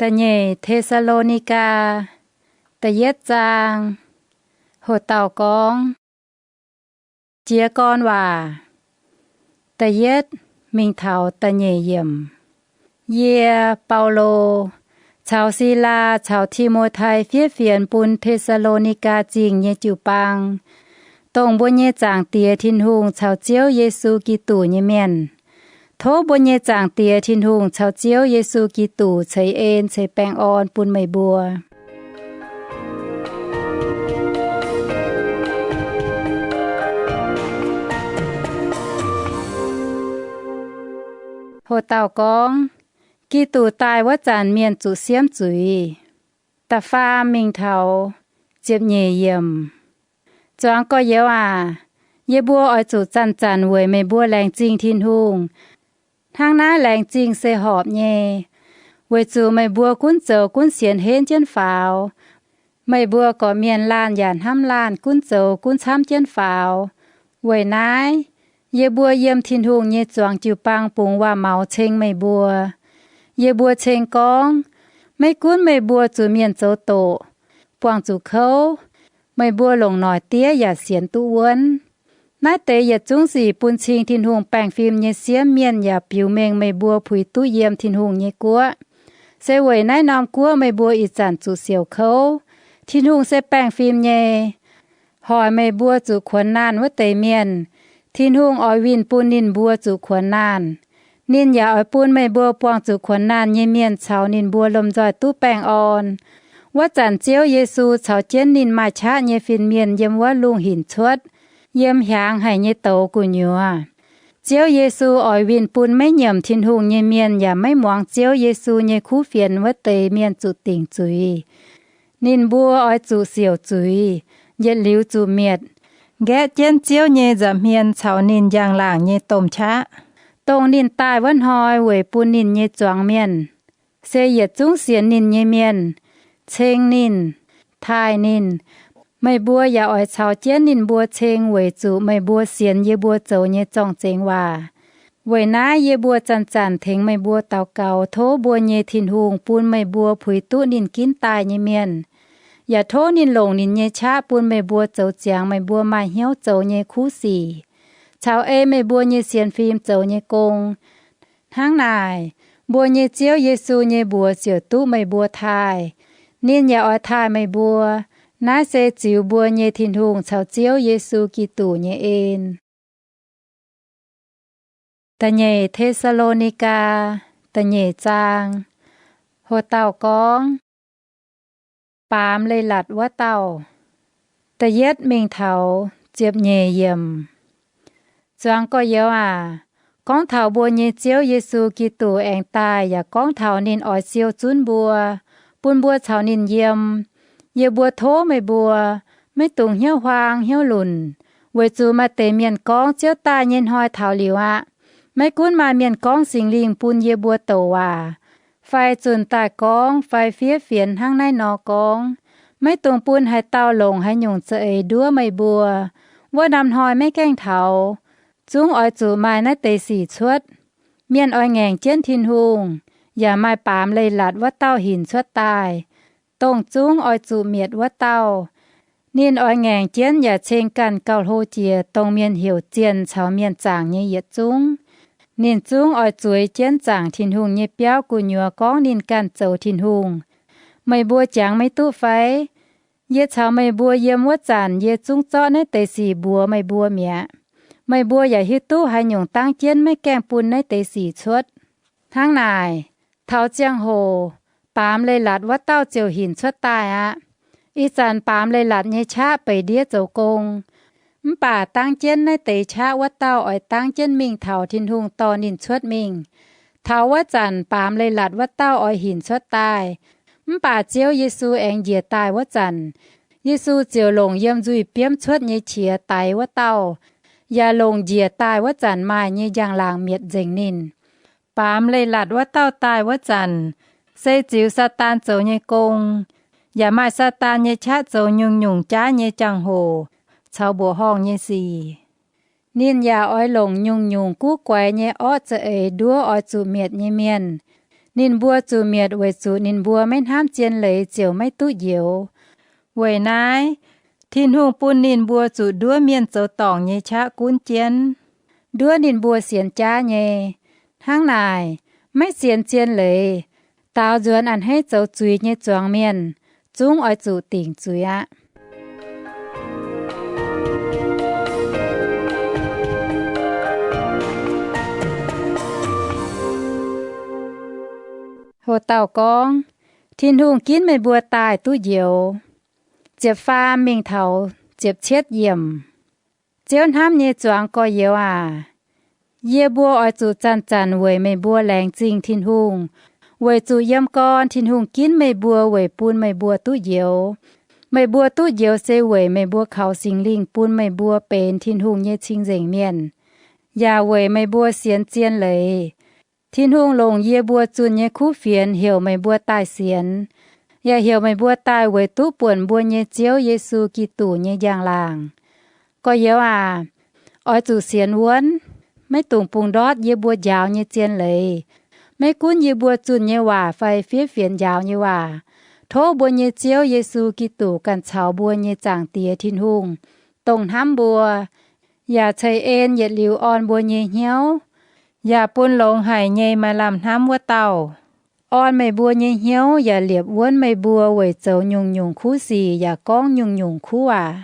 Da'nyeic Te^saa^lo^ni^gaa, da'yietv zaang. Hoc dauh gorngv, jiez gorn waac. Da'yietv mingh taux da'nyeic yiemc. Yie, Baulo, caux Silaa caux Ti^mo^tai fiev fienx bun Te^saa^lo^ni^gaa Zingh nyei jiu-baang, dongh mbuo nyei Zaangc Diex Tin-Hungh caux Ziouv Yesu Giduc nyei mienh. Tov mbuo nyei Zaangc Diex Tin-Hungh caux Ziouv Yesu Giduc ceix en ceix baengh orn bun meih mbuo. Hoc dauh gorngv, Giduc daaih wuov zanc mienh zuqc siemv zuiz. Da'faam mingh taux ziepc nyeic yiemc. Zuangx gorx-youz aac, yie mbuo oix zuqc zanc-zanc weic meih mbuo laengz zingh Tin-Hungh. Hnangv naaiv laengz zingh se horpc nyei, weic zuqc meih mbuo gunv zoux gunv sienx henv jienv faaux. Meih mbuo gorqv-mienh laanh yaac hnamv laanh gunv zoux gunv camv jienv faaux. Weic naaiv, yie mbuo yiem Tin-Hungh nyei zuangx jiu-baang bungx waac-maux ceng meih mbuo. Yie mbuo ceng gorngv, maiv gunv meih mbuo zuqc mienh zoux doqc, buangh zuqc kouv, meih mbuo longc noic diev yaac sienx duqv wuonv. Naaiv deix yietc zungv sic bun cing Tin-Hungh baengh fim nyei siemv mienh yaac biux mengh meih mbuo puix duqv yiem Tin-Hungh nyei guoqv. Se weic naaiv norm guoqv meih mbuo ih zanc zuqc siouc kouv. Tin-Hungh se baengh fim nyei. Hoic meih mbuo zuqc kuonx naanh wuov deix mienh, Tin-Hungh oix winh bun ninh mbuo zuqc kuonx naanh. Ninh yaac oix bun meih mbuo buangh zuqc kuonx naanh nyei mienh caux ninh mbuo lomh nzoih duqv baengh orn. Wuov zanc Ziouv Yesu caux jienv ninh maaih qaqv nyei fin-mienh yiem wuov lungh hinc cuotv, yiem hiaangx haic nyei douz gu'nyuoz. Ziouv Yesu oix winh bun maiv nyiemc Tin-Hungh nyei mienh yaac maiv muangx Ziouv Yesu nyei kuv fienx wuov deix mienh zuqc dingc zuiz. Ninh mbuo oix zuqc siouc zuiz, yietc liuz zuqc mietc, nqaeqv jienv Ziouv nyei nza'hmien caux ninh njang-laangc nyei domh qaqv, dongh ninh daaih wuov hnoi weic bun ninh nyei zuangx mienh, se yietc zungv sienx ninh nyei mienh, ceng ninh, taaih ninh. Meih mbuo yaac oix caux jienv ninh mbuo ceng weic zuqc meih mbuo sienx yie mbuo zoux nyei zorng-zengx waac. Weic naaiv yie mbuo zanc-zanc tengx meih mbuo daux gaux tov mbuo nyei Tin-Hungh bun meih mbuo puix duqv ninh ginv daaih nyei mienh, yaac tov ninh longc ninh nyei qaqv bun meih mbuo zoux ziangx meih mbuo maaih hnyouv zoux nyei kuv sic, caux ei meih mbuo nyei sienx fim zoux nyei gong. Hnangv naaic, mbuo nyei Ziouv Yesu nyei mbuox ziouc duqv meih mbuo taaih. Ninh yaac oix taaih meih mbuo. Naaiv se ziux mbuo nyei Tin-Hungh caux Ziouv Yesu Giduc nyei en. Da'nyeic Te^saa^lo^ni^gaa, da'nyeic zaang. Hoc dauh gorngv, baamz leiz-latc wuov dauh. Da'yietv mingh taux ziepc nyeic yiemc. Zuangx gorx-youz aac, gorngv taux mbuo nyei Ziouv Yesu Giduc aengx daaih yaac gorngv taux ninh oix siou zunv mbuo, bun mbuo caux ninh yiem, yie mbuo tov meih mbuo, maiv dungx hnyouv huaang hnyouv lunc, weic zuqc maaih deix mienh gorngv Ziouv daaih nyei hnoi taux liuz aqv. Maiv gunv maaih mienh gorngv Singx Lingh bun yie mbuo douc waac, fai zunh daaih gorngv fai fiev fienx hnangv naaiv nor gorngv, maiv dungx bun haaix dauh longc haaix nyungc za'eix nduov meih mbuo. Wuov norm hnoi maiv gaengh taux, zungv oix zuqc maaih naaiv deix sic cuotv. Mienh oix ngaengc jienv Tin-Hungh, yaac maaih baamz leiz-latc wuov dauh hinc cuotv daaih, dongh zungv oix zuqc mietc wuov dauh. Ninh oix ngaengc jienv yaac ceng ganh gauh hlo jiex dongh mienh heuc zienh caux mienh zaangc nyei yietc zungv. Ninh zungv oix zueiz jienv zaangc Tin-Hungh nyei biauv gu'nyuoz gorngv ninh ganh zoux Tin-Hungh. Meih mbuo jangx maiv duqv fai? Yie caux meih mbuo yiem wuov zanc yie zungv zorqv naaiv deix sic mbuox meih mbuo mi'aqv. Meih mbuo yaac hiuv duqv haaix nyungc dangv jienv maiv gaengh bun naaiv deix sic cuotv. Hnangv naaic, taux ziangh hoc, baamz leiz-latc wuov dauh ziouc hinc cuotv daaih aqv. Ih zanc baamz leiz-latc nyei qaqv beix ndiev zoux gong. Mv baac dangv jienv naaiv deix qaqv wuov dauh oix dangv jienv mingh taux Tin-Hungh dorh ninh cuotv mingh. Taux wuov zanc baamz leiz-latc wuov dauh oix hinc cuotv daaih. Mv baac Ziouv Yesu aengx njiec daaih wuov zanc, Yesu ziouc longc yiem nzuih biomv cuotv nyei qiex daix wuov dauh, yaac longc njiec daaih wuov zanc maaih nyei njang-laangc mietc nzengc ninh. Baamz leiz-latc wuov dauh daaih wuov zanc, se ziux Saadaan zoux nyei gong, yaac maaih Saadaan nyei qaqv zoux nyungc-nyungc jaav nyei jangx-hoc caux mbuoqc horngh nyei sic. Ninh yaac oix longc nyungc-nyungc guv guaix nyei orqv za'eix nduov oix zuqc mietc nyei mienh. Ninh mbuo zuqc mietc weic zuqc ninh mbuo maiv hnamv zien leiz ziouc maiv duqv njoux. Weic naaiv, Tin-Hungh bun ninh mbuo zuqc nduov mienh zoux dorngc nyei qaqv gunv jienv, nduov ninh mbuo sienx jaav nyei. Hnangv naaic, maiv sienx zien leiz, daaux nzuonx a'hneiv zoux zuiz nyei zuangx mienh, zungv oix zuqc dingc zuiz aqv. Ho dauh gorngv, Tin-Hungh ginv meih mbuo daaih duqv njoux. Ziepc faam mingh taux ziepc cietv yiemc. Ziouv hnamv nyei zuangx gorx-youz aac, yie mbuo oix zuqc zanc-zanc weic meih mbuo laengz zingh Tin-Hungh, weic zuqc yiem gorn Tin-Hungh ginv meih mbuo weic bun meih mbuo duqv njoux. Meih mbuo duqv njoux se weic meih mbuo kaux Singx Lingh bun meih mbuo benx Tin-Hungh nyei cing-nzengc mienh, yaac weic meih mbuo sienx zien leiz. Tin-Hungh longc yie mbuo zunh nyei kuv fienx heuc meih mbuo daaih sienx, yaac heuc meih mbuo daaih weic duqv buonc mbuo nyei Ziouv Yesu Giduc nyei njang-laangc. Gorx-youz aac, oix zuqc sienx wuonv, maiv dungx bungx ndortv yie mbuo njaaux nyei zien leiz. Maiv gunv yie mbuo zunh nyei waac fai fiev fienx njaaux nyei waac, tov mbuo nyei Ziouv Yesu Giduc ganh caux mbuo nyei Zaangc Diex Tin-Hungh, dongh hnamv mbuo, yaac ceix en yietc liuz orn mbuo nyei hnyouv, yaac bun longx haic nyei maaih lamh hnamv wuov dauh, orn meih mbuo nyei hnyouv yaac liepc wuonv meih mbuo weic zoux nyungc-nyungc kuv sic yaac gorngv nyungc-nyungc kuv waac.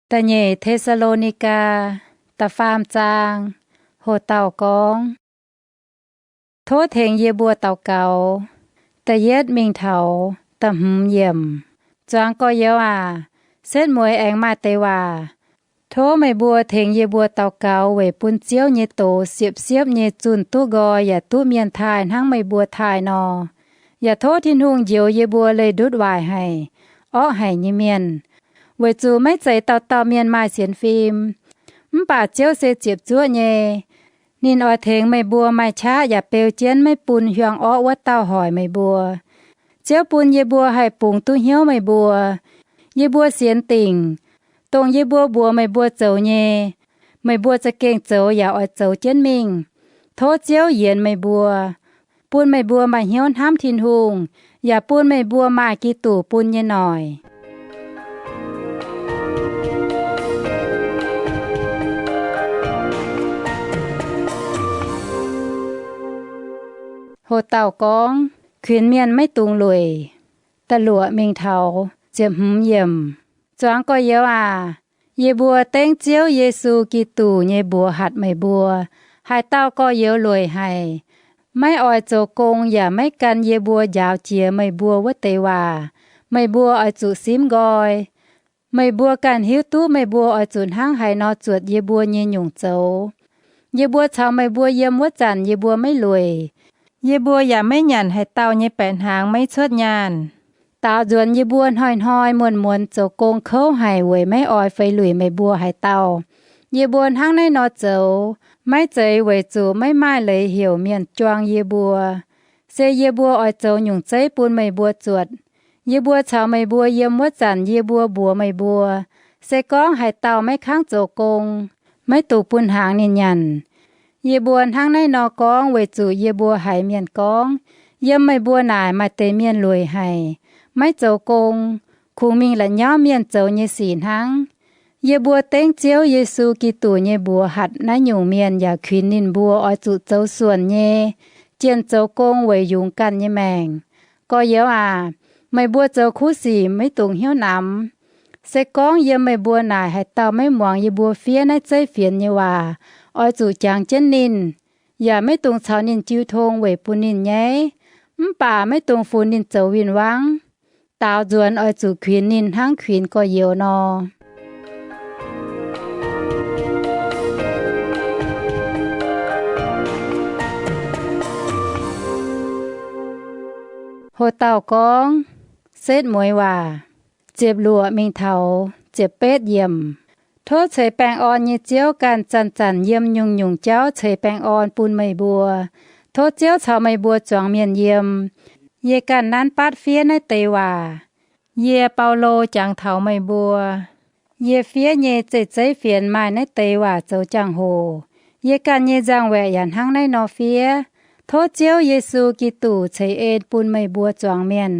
Da'nyeic Te^saa^lo^ni^gaa, da'faam zaang. Ho dauh gorngv, tov tengx yie mbuo daux gaux, da'yietv mingh taux da'hmz yiemc. Zuangx gorx-youz aac, setv mueiz aengx maaih deix waac. Tov meih mbuo tengx yie mbuo daux gaux weic bun Ziouv nyei doz siepv-siepv nyei zunh duqv nqoi yaac duqv mienh taaih hnangv meih mbuo taaih nor. Yaac tov Tin-Hungh njoux yie mbuo leih ndutv waaic haic, orqv haic nyei mienh, weic zuqc maiv zeiz dauh dauh mienh maaih sienx fim. Mv baac Ziouv se ziepc zuoqv nyei. Ninh oix tengx meih mbuo maaih qaqv yaac beu jienv maiv bun hiuang orqv wuov dauh hoic meih mbuo. Ziouv bun yie mbuo haih bungx duqv hnyouv meih mbuo. Yie mbuo sienx dingc, dongh yie mbuo mbuox meih mbuo zoux nyei, meih mbuo za'gengh zoux yaac oix zoux jienv mingh. Tov Ziouv yienx meih mbuo, bun meih mbuo maaih hnyouv hnamv Tin-Hungh, yaac bun meih mbuo maaih Giduc bun nyei noic. Ho dauh gorngv, kuinx mienh maiv dungx lueic. Da'luoqc mingh taux ziepc hmz yiemc. Zuangx gorx-youz aac, yie mbuo dengv Ziouv Yesu Giduc nyei mbuox hatc meih mbuo, haaix dauh gorx-youz lueic haic, maiv oix zoux gong yaac maiv gan yie mbuo njaaux jiex meih mbuo wuov deix waac, meih mbuo oix zuqc simv nqoi. Meih mbuo ganh hiuv duqv meih mbuo oix zuqc hnangv haaix nor zuotc yie mbuo nyei nyungc zoux. Yie mbuo caux meih mbuo yiem wuov zanc yie mbuo maiv lueic. Yie mbuo yaac maiv nyanc haaix dauh nyei baeqc hnaangx maiv cuotv nyaanh. Daaux nzuonx yie mbuo hnoi-hnoi muonz-muonz zoux gong kouv haic weic maiv oix feix luic meih mbuo haaix dauh. Yie mbuo hnangv naaiv nor zoux, maiv zeiz weic zuqc maiv maaih leiz heuc mienh juang yie mbuo. Se yie mbuo oix zoux nyungc zeiv bun meih mbuo zuotc. Yie mbuo caux meih mbuo yiem wuov zanc yie mbuo mbuox meih mbuo, se gorngv haaix dauh maiv kangv zoux gong, maiv dungx bun hnaangx ninh nyanc. Yie mbuo hnangv naaiv nor gorngv weic zuqc yie mbuo haiz mienh gorngv, yiem meih mbuo naaic maaih deix mienh lueic haic, maiv zoux gong, kungx mingh la'nyauv mienh zoux nyei sic hnangv. Yie mbuo dengv Ziouv Yesu Giduc nyei mbuox hatc naaiv nyungc mienh yaac kuinx ninh mbuo oix zuqc zoux suonc nyei, jienh zoux gong weic yungz ganh nyei maengc. Gorx-youz aac, meih mbuo zoux kuv sic maiv dungx hnyouv namx. Se gorngv yiem meih mbuo naaic haaix dauh maiv muangx yie mbuo fiev naaiv zeiv fienx nyei waac, oix zuqc jangx jienv ninh, yaac maiv dungx caux ninh jiu tong weic bun ninh nyaiv, mv baac maiv dungx funx ninh zoux win-wangv. Daaux nzuonx oix zuqc kuinx ninh hnangv kuinx gorx-youz nor. Ho dauh gorngv, setv mueiz waac, ziepc luoqc mingh taux ziepc betv yiemc. Tov ceix baengh orn nyei Ziouv ganh zanc-zanc yiem nyungc-nyungc jauv ceix baengh orn bun meih mbuo. Tov Ziouv caux meih mbuo zuangx mienh yiem. Yie ganh nanv batv fiev naaiv deix waac. Yie, Baulo, jangx taux meih mbuo. Yie fiev nyei zeiv-zeiv fienx maaih naaiv deix waac zoux jangx-hoc. Yie ganh nyei nzangc-waeqc yaac hnangv naaiv nor fiev. Tov Ziouv Yesu Giduc ceix en bun meih mbuo zuangx mienh.